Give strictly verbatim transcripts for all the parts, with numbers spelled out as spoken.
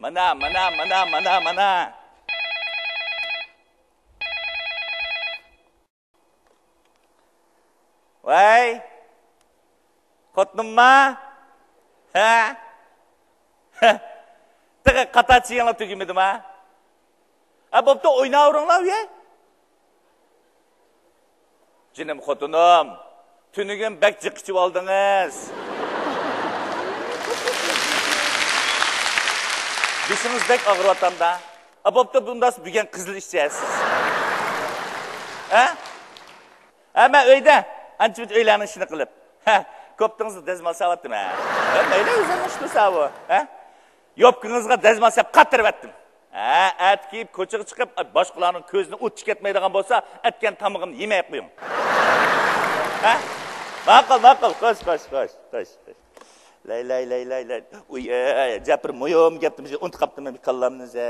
مانا، مانا، مانا، مانا، مانا. ۋەي! خوتۇنۇمما؟ ھە؟ تېخى قاتار چېيىڭلار تۈگىمىدىما؟ ھە، بوپتۇ، ئويناۋېرىڭلار، ئۇيە. جېنىم خوتۇنۇم، تۈنۈگۈن بەك جىق ئىچىۋالدىڭىز. بېشىڭىز بەك ئاغرىۋاتامدا. ئا، بوپتۇ، بۇنداس بۈگۈن قىزىل ئىچىسىز. ھە؟ ھە، مەن ئۆيدە، ئانچە-مۇنچە ئۆيلەرنىڭ ئىشىنى قىلىپ. ھە، كوپتىڭىزغا دەزمال ساۋاتتىم، ھە. ھە، مەيلى، ئۆزۈڭنىڭ ئىشى ساۋۇ، ھە. يوپكىڭىزغا دەزمال ساپ قاتتۇرۇۋەتتىم. ھە، ئەتە كېيىپ كوچىغا چىقىپ، باشقىلارنىڭ كۆزىنى ئوت چىقىرتمەيدىغان بولسا، ئەتكەن تامىقىمنى يېمەي قويۇڭ. ھە؟ ماقۇل، ماقۇل، خوش، خوش، خوش، خوش، خوش. لاي، لاي، لاي، لاي، لاي. ئۇي، ئەي، جەپىر، مۇھىم گەپنى بىر ئۇنتۇپ قاپتىمەن، بىر كاللامنى زە.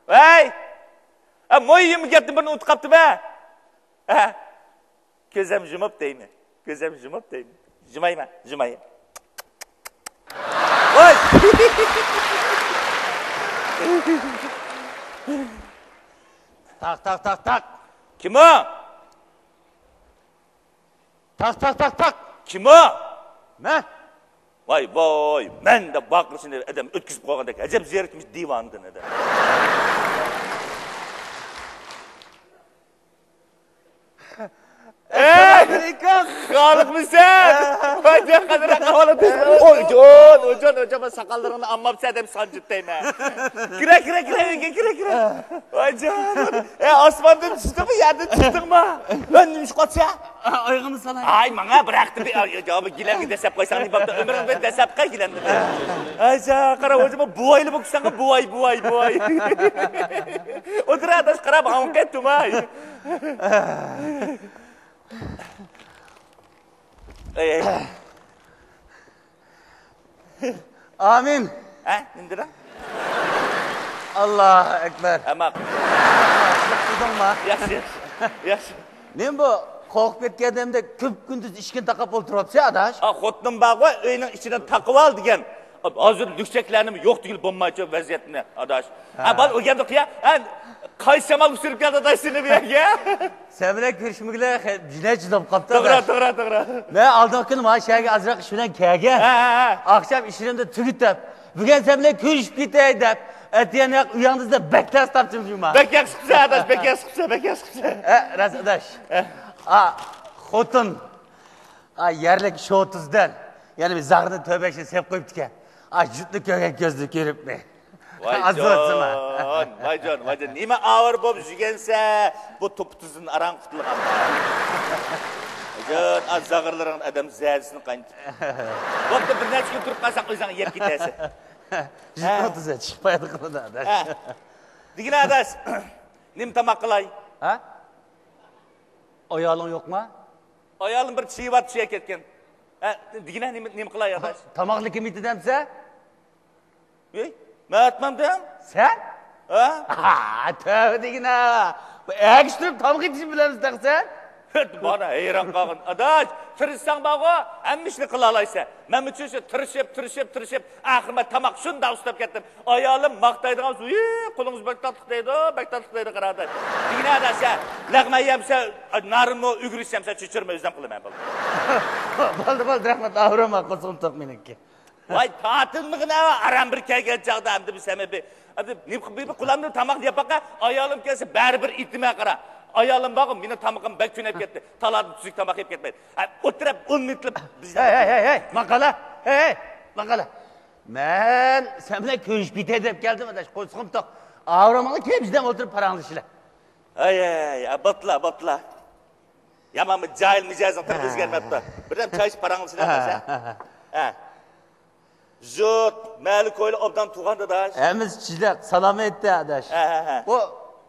ۋەي! ھە، مۇھىم گەپنى بىرنى ئۇنتۇپ قاپتىمەن. ھە؟ كۆزەم يۇمۇپ دەيمەن. كۆزەم يۇمۇپ دەيمەن. يۇمايمەن، يۇماي. ۋاي! تاق، تاق، تاق، تاق. كىم ئۇ؟ تاق، تاق، تاق، تاق. كىم ئۇ؟ مەن. ۋاي، ۋاي، مەن دەپ باقىرىشنى ئادەم ئۆتكۈزۈپ قويغاندەك ئەجەب زېرىكمىش دىۋانىدىن ئادەم. ئەسسالامۇئەلەيكۇم. خالىقمىسەن؟ ۋاي، جان، قەدىر ئەھۋالى. ئويجان، ئويجان، ئويجان، مەن ساقاللىرىڭنى ئالماپسەن دەپ سانجىتتىم مەن. كىرە، كىرە، كىرە، ئۆيگە كىرە، كىرە. ۋايجان. ئە، ئاسماندىن چۈشتۈڭمۇ، يەردىن چىقتىڭمۇ؟ ئۆندۈم چىقىۋاتسا. ئايىغىمنى سالاي. ئاي، ماڭا بىر ھەپتە بىر، ئاي، يا، بىر گىلەمگە دەسسەپ قويساڭ، نېمە بوپتۇ؟ ئۆمرۈڭدە دەسسەپ قوي گىلەمنى. ئايجان، قارا، ئۆزۈممۇ بوۋايلا بولۇپ كېتىسەنغۇ، بوۋاي، بوۋاي، بوۋاي. ئولتۇر، ئاداش، قارا، ماڭا قېتىم، ئاي. ئەي، ئەي. ئامىن. ھە، نېمە دېدىڭ؟ ئاللاھۇ ئەكبەر. ھە، ماقۇل. ياخشى، ياخشى. ياخشى. نېمە بۇ؟ قورقۇپ كەتكەندەمدە كۈپ-كۈندۈز ئىشىكنى تاقاپ ئولتۇرۇۋاپسەن، ئاداش؟ ھا، خوتۇنۇم بارغۇ، ئۆينىڭ ئىچىدىن تاقىۋال دېگەن. ھازىر لۈكچەكلەرنىمۇ يوق دېگىلى بولمايدۇ ۋەزىيەتنى، ئاداش. ھە، ھە. بال ئۆگەندۇق يا. ھە، قايسى شامال ئۇچۇرۇپ كەلدى، ئاداش، سېنى بۇ يەرگە؟ سەن بىلەن كۆرۈشمىگىلى خە-، جۈنە چىداپ قاپتۇ، توغرا، ئاداش. توغرا، توغرا. مەن ئالدىنقى كۈنى مانا شەھەرگە ئازراق ئىش بىلەن كەلگەن. ھە، ھە، ھە. ئاخشام ئىشلىرىمنى تۈگىتىپ، بۈگۈن سەن بىلەن كۆرۈشۈپ كېتەي دەپ، ئەتىگەن ياق ئۆيۈڭدە بەك تەس تاپتىم جۇما. بەك ياخشى قىپسەن، ئاداش، بەك ياخشى قىپسەن، بەك ياخشى قىپسەن. ھە، راست، ئاداش. ھە. ئا، خوتۇن. ئا، يەرلىك شوتىزدىن يەنە بىر زاغرىنى تۆبەشنى سېلىپ قويۇپتىكەن. ئا، جۈتنى كۆرگەن كۆزنى كۆرۈپمۇ. ۋايجان، ۋايجان، ۋايجان، نېمە ئاۋارە بولۇپ يۈرگەنسە، بۇ توپا-تۇزدىن ئاراڭ قۇتۇلغان. ۋايجان، ئا، زاغرىلىرىڭنى ئادەم زەدىسىنى قاينىتىپ. بوپتۇ، بىر نەچچە كۈن تۇرۇپ قالساڭ ئۆزۈڭ يەپ كېتەرسەن. جۈتنى ھە. ئوتتۇزى چىقمايدۇ قىلىدۇ، ئاداش. ھە. دېگىنە، ئاداش، نېمە تاماق قىلاي؟ ھە؟ ئايالىڭ يوقما؟ ئايالىم بىر چىۋا چۈشۈپ كەتكەن. ھە، دېگىنە، نېمە، نېمە قىلاي، ئاداش؟ تاماقنى كىم ئېتىدۇ دەمسە؟ ھەي، مەن ئاتمامدىم. سەن؟ ھە؟ ھا، تۆۋە دېگىنە. بۇ ئەگىشتۈرۈپ تاماق ئېتىشنى بىلەمسەن تېخى سەن؟ مانا ھەيران قالغان. ئاداش، تىرىشساڭ بارغۇ، ھەممە ئىشنى قىلالايسەن. مەنمۇ شۇ تىرىشىپ، تىرىشىپ، تىرىشىپ، ئاخىرى مەن تاماق شۇنداق ئۇستاپ كەتتىم. ئايالىم ماختايدىغان، ھېي، قولىڭىز بەك تاتلىق دەيدۇ، بەك تاتلىق دەيدۇ، قارا ئاداش. دېگىنە ئاداش، ھە، لەغمەن يەمسە، نارىنمۇ ئۈگرىسى يەمسە، چۆچۈرىمۇ ئۆزۈم قىلىمەن، بولدى. بولدى، بولدى، رەھمەت، ئاغرىما، قورسىقىم توق مېنىڭكى. ۋاي، تارتىنمىغىن ھە، ئاران بىر كەلگەن چاغدا ئەمدى بىز ھەممە بىر، ئەمدى نېمە قىلىپ، بىر، بىر قۇلامدىن تاماق يەپ باقا، ئايالىم كەلسە بەرىبىر ئېتىمەن قارا. ئايالىم بارغۇ، مېنىڭ تامىقىم بەك تۈنەپ كەتتى. تالادىن تۈزۈك تاماق يەپ كەتمەيدۇ. ھە، ئولتۇرۇپ ئون مىنۇتلا بىز ھەي، ھەي، ھەي، ھەي، ماقالە، ھەي، ھەي، ماقالە. مەن سەن بىلەن كۆرۈشۈپ كېتەي دەپ كەلدىم، ئاداش، قورسىقىم توق. ئاغرىماڭلار، كېلىپ بىزدەم ئولتۇرۇپ پاراڭلىشىلى. ھەي، ھەي، ھەي، بوپتىلا، بوپتىلا. يامان بىر جاھىل مىجەزىڭ تېخى ئۆزگەرمەپتۇ. بىردەم چاي ئىچىپ پاراڭلىشىلى، ئاداش، ھە؟ ھە. جۇت، مەلى كويلا ئوبدان تۇغان، ئاداش. ھەممىسى چىداق، سالامەتتە، ئاداش. ھە، ھە، ھە. بۇ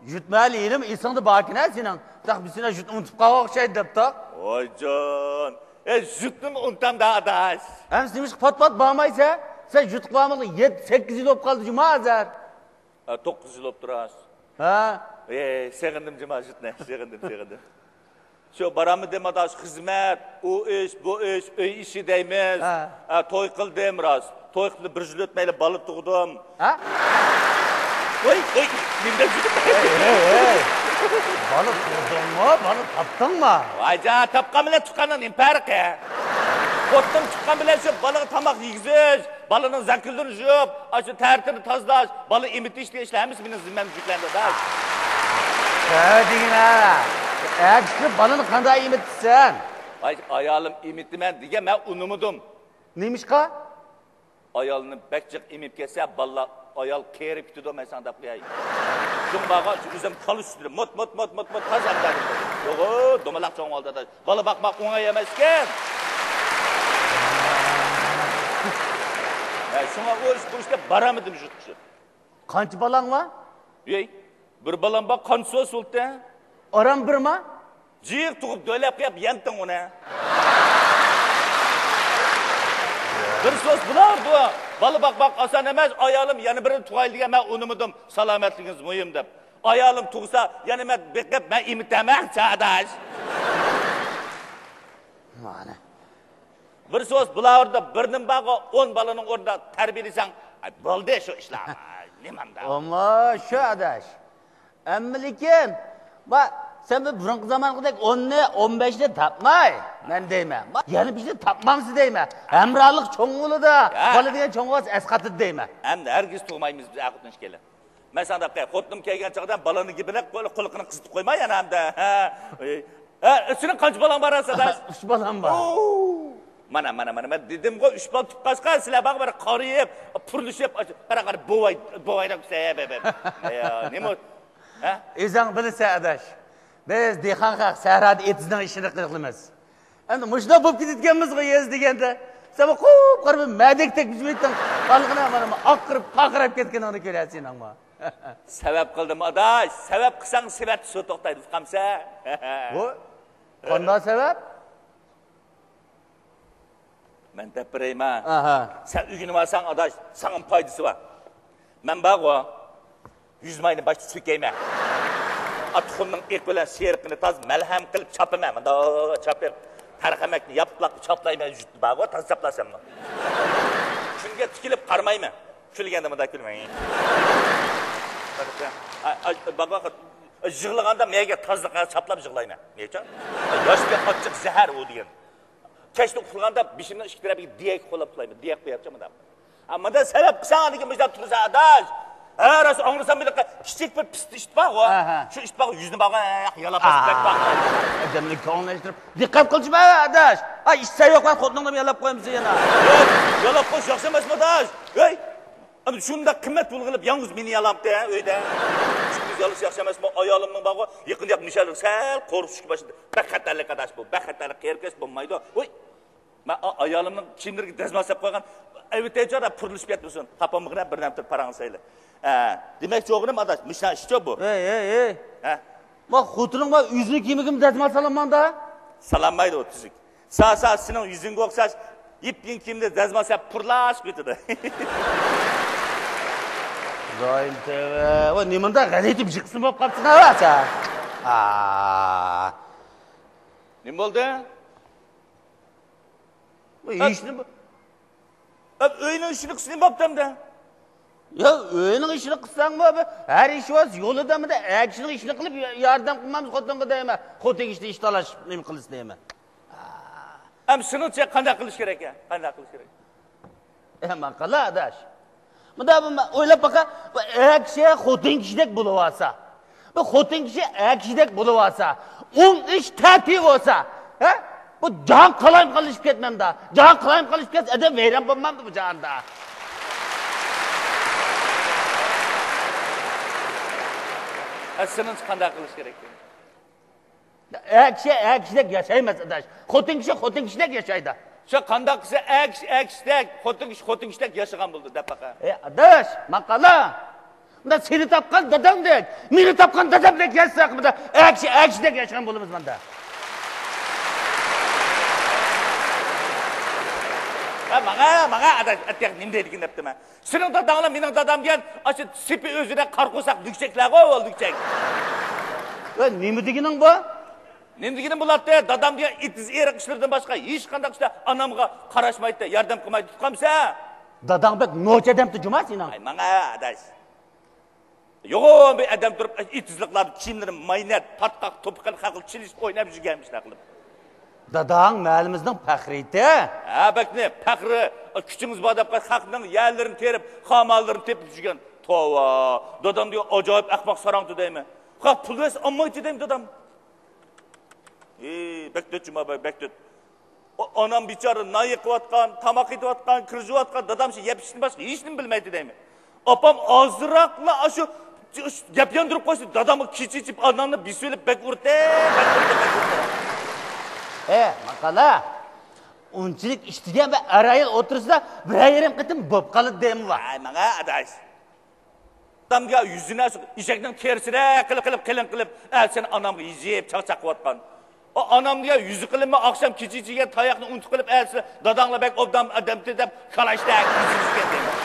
جۇت مەلى ھېلىمۇ ئېسىڭدە باركەن ھە سېنىڭ. تاق بىز سېنى جۇت ئۇنتۇپ قالغان ئوخشايدۇ دەپتۇق. ۋايجان. ئەي، جۇتنىمۇ ئۇنتامدا، ئاداش. ھەممىسى نېمىشقا پات-پات بارمايسەن؟ سەن جۇتقا بارمىغىلى يەتتە، سەككىز يىل بولۇپ قالدى جۇما ھازىر. ھە، توققۇز يىل بوپتۇ راست. ھە؟ ئەي، سېغىندىم جۇما جۇتنى، سېغىندىم، سېغىندىم. شۇ بارامدىم ئاداش، خىزمەت، ئۇ ئىش، بۇ ئىش، ئۆي ئىشى دەيمىز. ھە. ھە، توي قىلدىم راست. توي قىلىپ بىر يىل ئۆتمەيلا بالا تۇغدۇم. ھە؟ ۋاي، ۋاي، نېمە دەپ يۈردۈم؟ ھەي، ھەي، ھەي. بالا تۇغدۇڭمۇ؟ بالا تاپتىڭمۇ؟ ۋايجان، تاپقان بىلەن تۇغقاننىڭ نېمە پەرقى؟ خوتۇنۇم تۇغقان بىلەن شۇ بالىغا تاماق يېگۈزۈش، بالىنىڭ زاكىلىرىنى يۇيۇپ، ئاشۇ تەرىتىنى تازىلاش، بالا ئېمىتىش دېگەن ئىشلار ھەممىسى مېنىڭ زىممەمگە يۈكلەندى، داش. ھە دېگىنە، ئەتىسى بالىنى قانداق ئېمىتىسەن؟ ۋاي، ئايالىم ئېمىتىمەن دېگەن، مەن ئۇنىمىدىم. نېمىشقا؟ ئايالنى بەك جىق ئېمىپ كەتسە، بالىلار، ئايال قېرىپ كېتىدۇ، مەن ساڭا دەپ قوياي. شۇڭا بارغان ئۆزۈم كالا سۈتىدە مۇت، مۇت، مۇت، مۇت، مۇت، تازا ئەمدى. يوغۇ، دومىلاق چوڭ بولدى. بالا باقماق ئوڭاي ئەمەسكەن. ھە، شۇڭا ئۇ ئىش، بۇ ئىشتا بارالمىدىم، يۇرتقا چىقىپ. قانچە بالاڭ بار؟ ھەي، بىر بالام بار، قانچە سوس بولدى؟ ئاران بىرما؟ جىق تۇغۇپ دۆلەپ قويۇپ يەمتىڭ ئۇنى. بىر سوس بۇلار بۇ. بالا باقماق ئاسان ئەمەس، ئايالىم يەنە بىرىنى تۇغايلى دېگەن، مەن ئۇنىمىدىم، سالامەتلىكىڭىز مۇھىم دەپ. ئايالىم تۇغسا، يەنە مەن بېقىپ، مەن ئېمىتەمەن، چاداش. مانا. بىر سوس بۇلاردا بىر نېمە بارغۇ، ئون بالىنىڭ ئورنىدا تەربىيەلىسەڭ، ئاي، بولدى شۇ ئىشلار. نېمەمدە؟ ئەمما شۇ ئاداش. ئەمما لېكىن، ما، سەن بىر بۇرۇنقى زامانقىدەك ئوننى، ئون بەشنى تاپماي، مەن دەيمەن. ما، يەنە بىرنى تاپمامسىز دەيمەن. ھەمراھلىق چوڭ بولىدۇ. ھە. بالا دېگەن چوڭ بولسا ئەسقاتىدۇ دەيمەن. ئەمدى ھەرگىز تۇغمايمىز بىز ئەر-خوتۇن ئىككىيلەن. مەن ساڭا دەپ قوياي، خوتۇنۇم كەلگەن چاغدا بالىنىڭ گېپىنى قۇل-، قۇلىقىنى قىزىتىپ قويما يەنە ئەمدى. ھە. ئە، سېنىڭ قانچە بالاڭ بار ئەسلىدە؟ ئۈچ بالام بار. ئوو! مانا، مانا، مانا، مەن دېدىمغۇ، ئۈچ بالا تۇغقاچقا، سىلەر بارغۇ بىر قارىيىپ، پۇرلىشىپ، قارا، قارا، بوۋاي، بوۋايراق سەۋەب. نېمە؟ ھە؟ ئۆزۈڭ بىلىسەن، ئاداش. بىز دېھقان خەق سەھرادا ئېتىزنىڭ ئىشىنى قىلىمىز. ئەمدى مۇشۇنداق بولۇپ كېتىدىكەنمىزغۇ يېزا دېگەندە. سەن بۇ قۇپقارا بىر مەدەك تەگمىش بېتىڭ. قانغىنا مانا ئاقىرىپ، پارقىراپ كەتكىنىڭنى كۆرەسىنىڭمۇ؟ سەۋەب قىلدىم، ئاداش. سەۋەب قىلساڭ، سېۋەتتە سۇ توختايدۇ، ئۇقامسەن؟ بۇ؟ قانداق سەۋەب؟ مەن دەپ بېرەيمەن. ئاھا. سەن ئۆگىنىۋالساڭ، ئاداش، ساڭا پايدىسى بار. مەن بارغۇ، يۈز ماينى باشتا سۆكەيمەن. ئا، تۇخۇمنىڭ ئېقى بىلەن سېرىقىنى تازا مەلھەم قىلىپ چاپىمەن. مۇنداق چاپىپ، تەرخەمەكنى ياپلاپ چاپلايمەن، يۈزۈكنى بارغۇ، تازا چاپلاساممۇ. كۈنگە تىكىلىپ قارىمايمەن. كۈلگەندە مۇنداق كۈلىمەن. ئا، ئا، بارغۇ، يىغلىغاندا مەيگە تازا چاپلاپ يىغلايمەن. نېچە؟ ياشقا ئاچچىق زەھەر ئۇ دېگەن. كەچتە ئۇخلىغاندا بېشىمنىڭ ئىككى تەرىپىگە دىيەك قولاپ ئۇخلايمەن. دىيەك قويۇپچۇ مۇنداق. ھە، مۇنداق سەۋەب قىلساڭ، لېكىن مۇشۇنداق تۇرسا، ئاداش. ھە، راست ئاڭلىسام، بىر كىچىك بىر پىستە ئىت بارغۇ. ھە، ھە. شۇ ئىت بارغۇ، يۈزىنى بارغۇ، ھە، يالاپ بەك بارغۇ. ئادەمنى كۆڭۈللەشتۈرۈپ، دىققەت قىلچۇ، ئاداش. ھە، ئىت سەۋەب قىلغان خوتۇنۇڭنىمۇ يالاپ قويامسەن يەنە؟ يالاپ قويۇش ياخشى ئەمەسمۇ، ئاداش؟ ھەي! ئەمدى شۇنداق قىممەت پۇل قىلىپ، يالغۇز مېنى يالاپتۇ، ھە، ئۆيدە. ئىككىمىز يالىشىش ياخشى ئەمەسمۇ؟ ئايالىمنىڭ بارغۇ، يېقىندا مىشەلىك سەل قورقۇشقا باشلىدى. بەك خەتەرلىك ئاداش بۇ، بەك خەتەرلىك، قېرىقاش بولمايدۇ. ۋوي! مەن ئا-، ئايالىمنىڭ كىيىملىرىگە دەزمال سېلىپ قويغان، ئەۋېتەيچۇ، پۇرلىشىپ كەتمىسۇن. خاپا بولمىغىن، بىر نەمتۇر پاراڭ سەيلە. ھە، دېمەكچى بولغىنىم ئاداش، مۇشۇ ئىشچۇ بۇ. ھەي، ھەي، ھەي. ھە؟ ما خوتۇنۇڭ ما ئۆزىنىڭ كىيىمىگىمۇ دەزمال سالالمامدا؟ سالالمايدۇ ئۇ تۈزۈك. سا، سا، سېنىڭ يۈزۈڭگە ئوخشاش يىپيېڭى كىيىمنى دەزمال سېلىپ پۇرلاشقا كېتىدۇ. خۇدايىم تەۋە. ۋاي، نېمانداق غەلىتە بىر قىسىم بولۇپ قاپسەن ھە سەن؟ ئا. نېمە بولدى؟ ۋاي، ھېچنېمە. ئە، ئۆينىڭ ئىشىنى قىلسا نېمە بوپتۇ ئەمدى؟ يا، ئۆينىڭ ئىشىنى قىلساڭمۇ، بۇ ھەر ئىش بولسا يولىدا، مۇنداق ئەر كىشىنىڭ ئىشىنى قىلىپ ياردەم قىلمامسىز خوتۇنغا دەيمەن. خوتۇن كىشىنى ئىش تالاش نېمە قىلسا دەيمەن. ئەمما سېنىڭچە قانداق قىلىش كېرەك؟ قانداق قىلىش كېرەك؟ ئە، ماقالە ئاداش. مۇنداق بىر ئويلاپ باقە، بۇ ئەر كىشى خوتۇن كىشىدەك بولۇۋالسا، بۇ خوتۇن كىشى ئەر كىشىدەك بولۇۋالسا، ئوڭ ئىش تەتۈر بولسا، ھە؟ بۇ جاھان قالايمىقانلىشىپ كەتمەمدا؟ جاھان قالايمىقانلىشىپ كەتسە، ئادەم ۋەيران بولمامدۇ بۇ جاھاندا؟ ئە، سېنىڭچە قانداق قىلىش كېرەك؟ ئەر كىشى ئەر كىشىدەك ياشايمەس، ئاداش. خوتۇن كىشى خوتۇن كىشىدەك ياشايدۇ. شۇ قانداق قىلسا ئەر كىشى ئەر كىشىدەك، خوتۇن كىشى خوتۇن كىشىدەك ياشىغان بولىدۇ، دەپ باقە. ئەي، ئاداش، ماقالە. مۇنداق سېنى تاپقان داداڭدەك، مېنى تاپقان دادامدەك ياشىساق، مۇنداق ئەر كىشى ئەر كىشىدەك ياشىغان بولىمىز مۇندا. ھە، ماڭا، ماڭا، ئاداش، ئەتىياق نېمە دەيدىكىن دەپتىمەن. سېنىڭ داداڭلا مېنىڭ دادام دېگەن، ئاشۇ سېپى ئۆزىدە قارا قورساق دۈكچەكلەرغۇ، ئۇ دۈكچەك. ۋە نېمە دېگىنىڭ بۇ؟ نېمە دېگىنىم بولاتتى؟ دادام دېگەن ئېتىز ئېرىق ئىشلىرىدىن باشقا ھېچقانداق ئىشتا ئانامغا قاراشمايتتى، ياردەم قىلمايتتى، تۇتقانمىسەن؟ داداڭ بەك نوچى ئادەمتى جۇما سېنىڭ. ئاي، ماڭا ئاداش. يوغان بىر ئادەم تۇرۇپ، ئېتىزلىقلاردا كىيىملىرى ماينەت، پاتقاق، توپا قىلىپ، خەققە چېلىشىپ ئويناپ يۈرگەن شۇنداق قىلىپ. داداڭ مەھەللىمىزنىڭ پەخرىيىتى. ھە، بەكنى پەخرى، كۈچىڭىز بار دەپ خەقنىڭ يەرلىرىنى تېرىپ، خامانلىرىنى تېپىپ يۈرگەن. توۋا، دادام دېگەن ئاجايىپ ئەخمەق ساراڭتۇ دەيمەن. خەق پۇل بەرسە ئالمايتتى دەيمەن دادام. ئى، بەك دۆت جۇما باي، بەك دۆت. ئانام بىچارە نان يېقىۋاتقان، تاماق ئېتىۋاتقان، كىر يۇۋاتقان، دادام شۇ يەپ ئىشتىن باشقا ھېچنېمە بىلمەيتتى دەيمەن. ئاپام ئازراقلا ئاشۇ، شۇ گەپ ياندۇرۇپ قويسا، دادامغا كېچىچىپ ئانامنى بېسىۋېلىپ بەك ئۇرتى، بەك ئۇرتى، بەك ئۇرتى. ئە، ماقالە، ئۇنچىلىك ئىشتىگەن بىر ئەر-ئايال ئوتتۇرىسىدا بىرەر يېرىم قېتىم بوپ قالىدۇ دەيمۇ بار. ھەي، ماڭا ئاداش. دادامغا يۈزىنى ئېشەكنىڭ تېرىسىدەك قىلىپ، قىلىپ، قېلىن قىلىپ، ئەتىسىنى ئانامغا يېزىپ، چاقچاق قىلىۋاتقان. ئۇ ئانامغا يۈزى قىلىنما ئاخشام كېچە يېگەن تاياقنى ئۇنتۇپ قېلىپ، ئەتىسى داداڭلا بەك ئوبدان ئادەمتى دەپ، كالايچىدەك يېزىۋېتىدىكەن دەيمەن.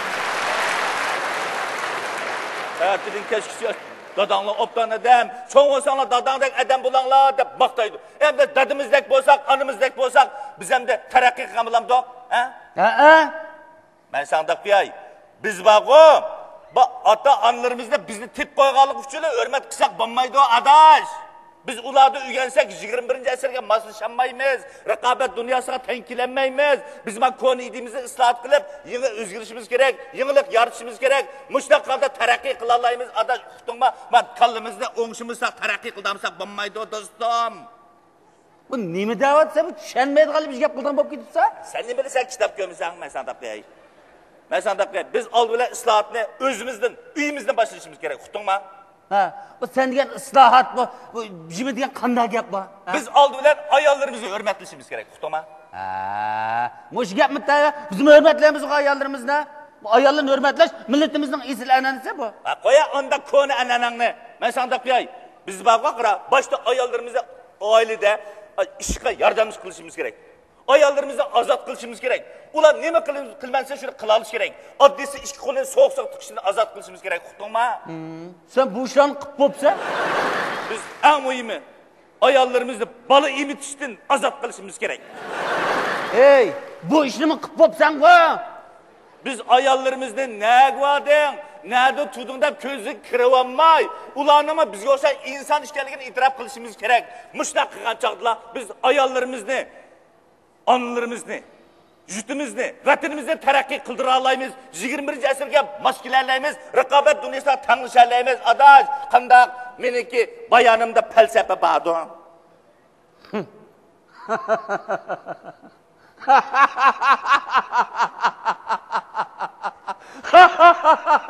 ئەتىدىن كەچكىچە داداڭلا ئوبدان ئادەم، چوڭ بولساڭلا داداڭدەك ئادەم بولاڭلا دەپ ماختايدۇ. ئەمدى دادىمىزدەك بولساق، ئانىمىزدەك بولساق، بىز ئەمدى تەرەققىي قىلغان بولامدۇق؟ ھە؟ ھەئە. مەن ساڭا دەپ قوياي، بىز بارغۇ، بۇ ئاتا-ئانىلىرىمىزنى بىزنى تېپىپ قويغانلىقى ئۈچۈن ھۆرمەت قىلساق بولمايدۇ، ئاداش. بىز ئۇلاردىن ئۆگەنسەك، يىگىرمە بىرىنچى ئەسىرگە ماسلىشالمايمىز، رىقابەت دۇنياسىغا تەڭ كېلەلمەيمىز. بىز مانا كونا ئىدىيىمىزنى ئىسلاھات قىلىپ، يېڭى ئۆزگىرىشىمىز كېرەك، يېڭىلىق يارىتىشىمىز كېرەك. مۇشۇنداق ھالدا تەرەققىي قىلالايمىز، ئاداش، ئۇقتۇڭما؟ مانا كاللىمىزنى ئوڭشىمىساق، تەرەققىي قىلالمىساق بولمايدۇ، دوستۇم. بۇ نېمە دەۋاتسا، بۇ چۈشەنمەيدىغان بىر گەپ قىلىدىغان بولۇپ كېتىپسەن. سەن نېمە بىلىسەن، كىتاب كۆرمىسەڭ، مەن ساڭا دەپ قوياي. مەن ساڭا دەپ قوياي. بىز ئالدى بىلەن ئىسلاھاتنى ئۆزىمىزدىن، ئۆيىمىزدىن باشلىشىمىز كېرەك، ئۇقتۇڭما؟ ھە، بۇ سەن دېگەن ئىسلاھات، بۇ، بۇ جىمى دېگەن قانداق گەپ بۇ؟ ھە؟ بىز ئالدى بىلەن ئاياللىرىمىزنى ھۆرمەتلىشىمىز كېرەك، ئۇقتۇڭما؟ ھە، مۇشۇ گەپمۇ تەۋە. بىزمۇ ھۆرمەتلەيمىزغۇ ئاياللىرىمىزنى. بۇ ئاياللارنى ھۆرمەتلەش مىللىتىمىزنىڭ ئېسىل ئەنئەنىسى بۇ. ھە، قويە ئانداق كونا ئەنئەنەڭنى. مەن ساڭا دەپ قوياي. بىز بارغۇ، قارا، باشتا ئاياللىرىمىزنى ئائىلىدە، ئىشقا ياردەمچى قىلىشىمىز كېرەك. ئاياللىرىمىزنى ئازاد قىلىشىمىز كېرەك. ئۇلار نېمە قىل-، قىلمەسە شۇنى قىلالىشى كېرەك. ئاددىيسى ئىككى قولىنى سوغۇق سۇغا تىقىشتىن ئازاد قىلىشىمىز كېرەك. ئۇقتۇڭما؟ سەن بۇ ئىشلارنى قىلىپ بوپسەن؟ بىز ئەڭ مۇھىمى ئاياللىرىمىزنى بالا ئېمىتىشتىن ئازاد قىلىشىمىز كېرەك. ھەي، بۇ ئىشنىمۇ قىلىپ بوپسەنغۇ؟ بىز ئاياللىرىمىزنى نەگە باردىڭ، نەدە تۇردۇڭ دەپ كۆزىگە كىرىۋالماي، ئۇلارنىڭمۇ بىزگە ئوخشاش ئىنسان ئىكەنلىكىنى ئېتىراپ قىلىشىمىز كېرەك. مۇشۇنداق قىلغان چاغدىلا بىز ئاياللىرىمىزنى، ئانىلىرىمىزنى، يۇرتىمىزنى، ۋەتىنىمىزنى تەرەققىي قىلدۇرالايمىز، يىگىرمە بىرىنچى ئەسىرگە ماس كېلەلەيمىز، رىقابەت دۇنياسىغا تەڭلىشەلەيمىز. ئاداش، قانداق؟ مېنىڭكى بايانىمدا پەلسەپە باردۇ.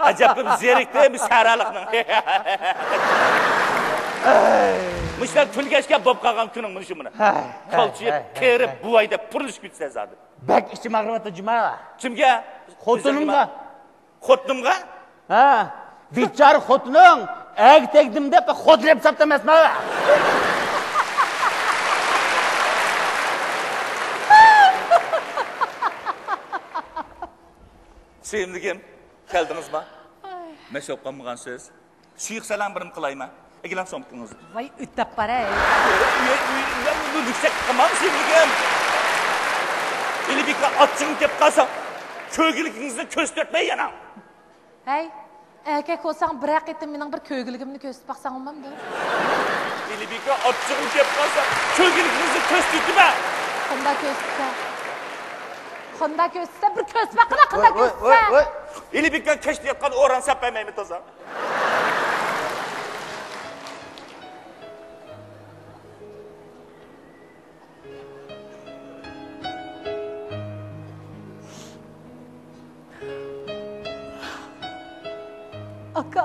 ئەجەبمۇ زېرىكتىم سەھرالىقنىڭ. مۇشۇلار تۈنگەشكە بولۇپ قالغان كۈنۈڭ مۇشۇ مانا. كالچىيىپ، قېرىپ، بوۋاي دەپ پۇرلىشىپ كېتىسەن زادى. بەك ئىچىم ئاغرىۋاتىدۇ جۇما. كىمگە؟ خوتۇنۇمغا. خوتۇنۇمغا؟ ھە، بىچارە خوتۇنۇڭ ئەگە تەگدىم دەپ خوتۇن ھېسابتا ئەمەسمۇ؟ سۆيۈملۈكۈم، كەلدىڭىزما؟ مەشۇ قالمىغان سۆز. سۇيۇق سەلەڭ بىرنېمە قىلايما؟ ئەكېلىڭ سومكىڭىزنى. ۋاي، ئۆتەپ بار-ھەي. ئۆي، ئۆي، ئۆي، بۇ يۈكسەك قىلماڭ سۆيۈملۈكۈم. ھېلى بىكار ئاچچىقىم كەپ قالسا، كۆرگۈلۈكىڭىزنى كۆرسىتىۋەتمەي يەنە. ھەي، ئەركەك بولساڭ بىرەر قېتىم مېنىڭ بىر كۆرگۈلۈكۈمنى كۆرسىتىپ باقساڭ بولمامدۇ؟ ھېلى بىكار ئاچچىقىم كەپ قالسا، كۆرگۈلۈكىڭىزنى كۆرسىتىۋېتىمەن. قانداق كۆرسىتىسەن؟ قانداق كۆرسىتىسەن؟ بىر كۆرسىتىپ باققىنا، قانداق كۆرسىتىسەن؟ ھېلى بىكار كەچتە ياتقان ئوران سەپ بەرمەيمەن تازا. ئاكا،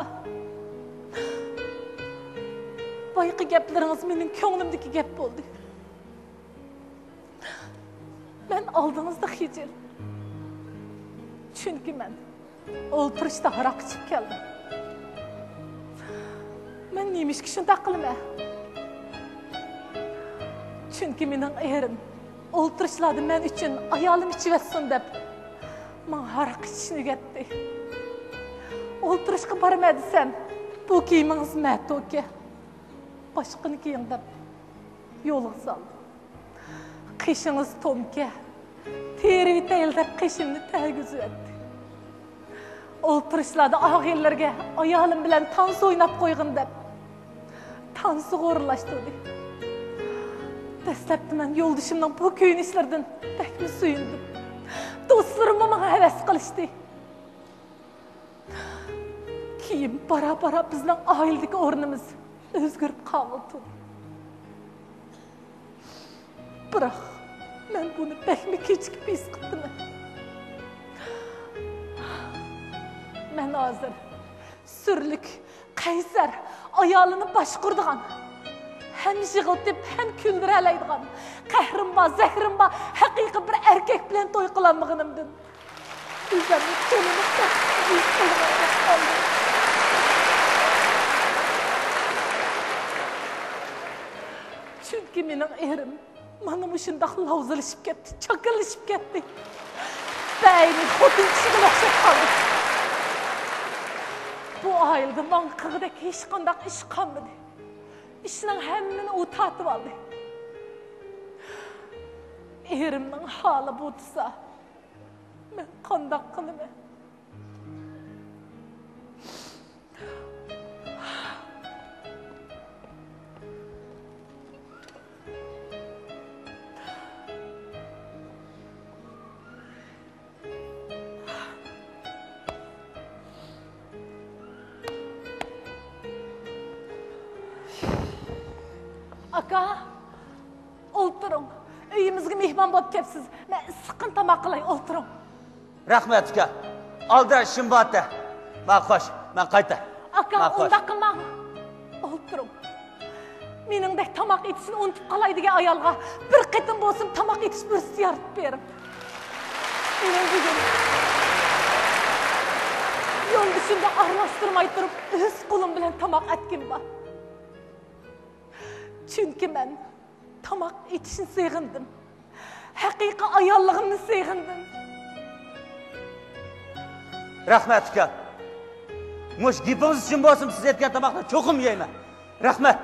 بايىقى گەپلىرىڭىز مېنىڭ كۆڭلۈمدىكى گەپ بولدى. مەن ئالدىڭىزدا خىجىل. چۈنكى مەن ئولتۇرۇشتا ھاراق ئىچىپ كەلدىم. مەن نېمىشقا شۇنداق قىلىمەن؟ چۈنكى مېنىڭ ئېرىم ئولتۇرۇشلاردا مەن ئۈچۈن ئايالىم ئىچىۋەتسۇن دەپ، ماڭا ھاراق ئىچىشنى ئۆگەتتى. ئولتۇرۇشقا بارىمەن دېسەم، بۇ كىيىمىڭىز مەتۇكەن، باشقىنى كىيىڭ دەپ يولغا سالدى. قېشىڭىز تومكەن، تېرىۋېتەيلى دەپ قېشىمنى تەگۈزۈۋەتتى. ئولتۇرۇشلاردا ئاغىنىلەرگە ئايالىم بىلەن تانسا ئويناپ قويغىن دەپ، تانسىغا ئورۇنلاشتۇردى. دەسلەپتە مەن يولدىشىمنىڭ بۇ كۆيۈنۈشلىرىدىن بەكمۇ سۆيۈندۈم. دوستلىرىممۇ ماڭا ھەۋەس قىلىشتى. كېيىن بارا-بارا بىزنىڭ ئائىلىدىكى ئورنىمىز ئۆزگىرىپ قالغىلى تۇردى. بىراق، مەن بۇنى بەكمۇ كېچىكىپ ھېس قىپتىمەن. مەن ھازىر سۈرلۈك، قەيسەر، ئايالىنى باشقۇرىدىغان، ھەم يىغلىتىپ، ھەم كۈلدۈرەلەيدىغان، قەھرىم بار، زەھىرىم بار، ھەقىقىي بىر ئەركەك بىلەن توي قىلالمىغىنىمدىن ئۆزۈمنى تولىمۇ بەختسىز ھېس قىلىمەن دەپ قالدىم. چۈنكى مېنىڭ ئېرىم مانا مۇشۇنداق لاۋزىلىشىپ كەتتى، چاكىلىشىپ كەتتى. بەينى خوتۇن كىشىگە ئوخشاپ قالدى. بۇ ئائىلىدە ماڭا قىلغۇدەك ھېچقانداق ئىش قالمىدى. ئىشنىڭ ھەممىنى ئۇ تارتىۋالدى. ئېرىمنىڭ ھالى بۇ تۇرسا، مەن قانداق قىلىمەن؟ ئاكا، ئولتۇرۇڭ. ئۆيىمىزگە مېھمان بولۇپ كەپسىز. مەن ئىسسىققىنا تاماق قىلاي، ئولتۇرۇڭ. رەھمەت، ئۇكا. ئالدىراش ئىشىم بار ئەتە. ماقۇل، خوش، مەن قايتاي. ئاكا، ماقۇل، خوش. ئۇنداق قىلماڭ. ئولتۇرۇڭ. مېنىڭدەك تاماق ئېتىشنى ئۇنتۇپ قالاي دېگەن ئايالغا بىر قېتىم بولسۇن تاماق ئېتىش پۇرسىتى يارىتىپ بېرىڭ. مېنىڭ بۈگۈن يولدىشىمنى ئارىلاشتۇرماي تۇرۇپ ئۆز قولۇم بىلەن تاماق ئەتكىنىم بار. چۈنكى مەن تاماق ئېتىشنى سېغىندىم. ھەقىقىي ئاياللىقىمنى سېغىندىم. رەھمەت، ئۇكا. مۇشۇ گېپىڭىز ئۈچۈن بولسۇن، سىز ئەتكەن تاماقنى چوقۇم يەيمەن. رەھمەت.